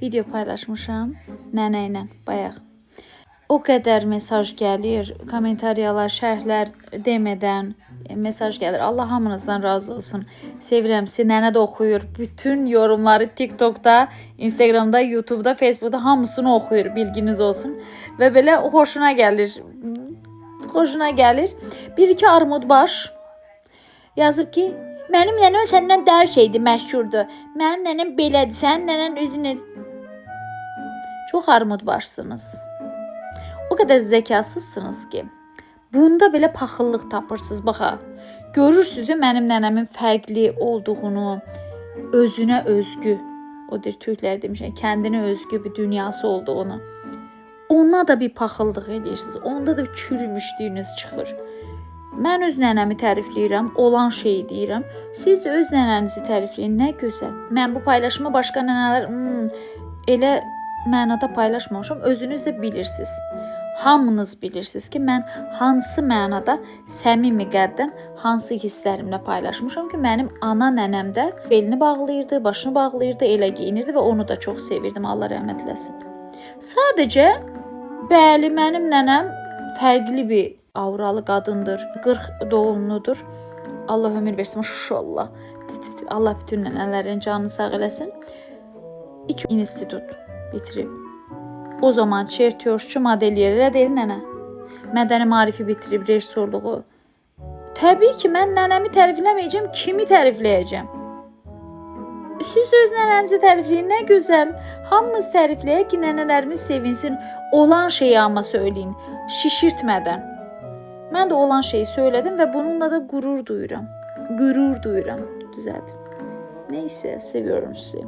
Video paylaşmışam nənə ilə bayaq. O qədər mesaj gəlir, kommentariyalar, şərhlər demədən mesaj gəlir. Allah hamınızdan razı olsun. Sevirəm sizi. Nənə də oxuyur. Bütün yorumları TikTokda, Instagramda, YouTube'da, Facebook'da hamısını oxuyur. Bilginiz olsun. Və belə xoşuna gəlir. Xoşuna gəlir. Bir iki armud baş yazıb ki, mənim nənəm səndən daha şeydir, məşhurdur. Mənim nənəm belədir, sənin nənən özünü. Çox armud başsınız. O qədər zəkasızsınız ki, bunda belə paxıllıq tapırsınız. Bax ha. Görürsüz mənim nənəmin fərqli olduğunu, özünə özgü, o deyir türklər demişəm, kəndinə özgü bir dünyası olduğunu. Ona da bir paxıllıq edirsiniz. Onda da bir çürümüşlüyünüz çıxır. Mən öz nənəmi tərifləyirəm, olan şeyi deyirəm. Siz də öz nənənizi tərifləyin. Nə gözəl. Mən bu paylaşımı başqa nənələr elə mənada paylaşmamışam. Özünüz də bilirsiniz. Hamınız bilirsiniz ki, mən hansı mənada səmimi qəlbdən hansı hisslərimlə paylaşmışam ki, mənim ana nənəm də belini bağlayırdı, başını bağlayırdı, elə geyinirdi və onu da çox sevirdim. Allah rəhmət eləsin. Sadəcə bəli, mənim nənəm fərqli bir auralı qadındır. 40 doğumludur. Allah ömür versin maşallah. Allah bütün nənələrin canını sağ eləsin. 2 institut bitirib. O zaman çertyoşçu modelyer elə deyil nənə. Mədəni maarifi bitirib rejissorluğu. Təbii ki, mən nənəmi tərifləməyəcəm, kimi tərifləyəcəm? Siz öz nənənizi tərifləyin, nə gözəl. Hamımız tərifləyək ki, nənələrimiz sevinsin. Olan şeyi amma söyləyin, şişirtmədən. Mən də olan şeyi söylədim və bununla da qürur duyuram. Qürur duyuram. Düzəldim. Neyse, seviyorum sizi.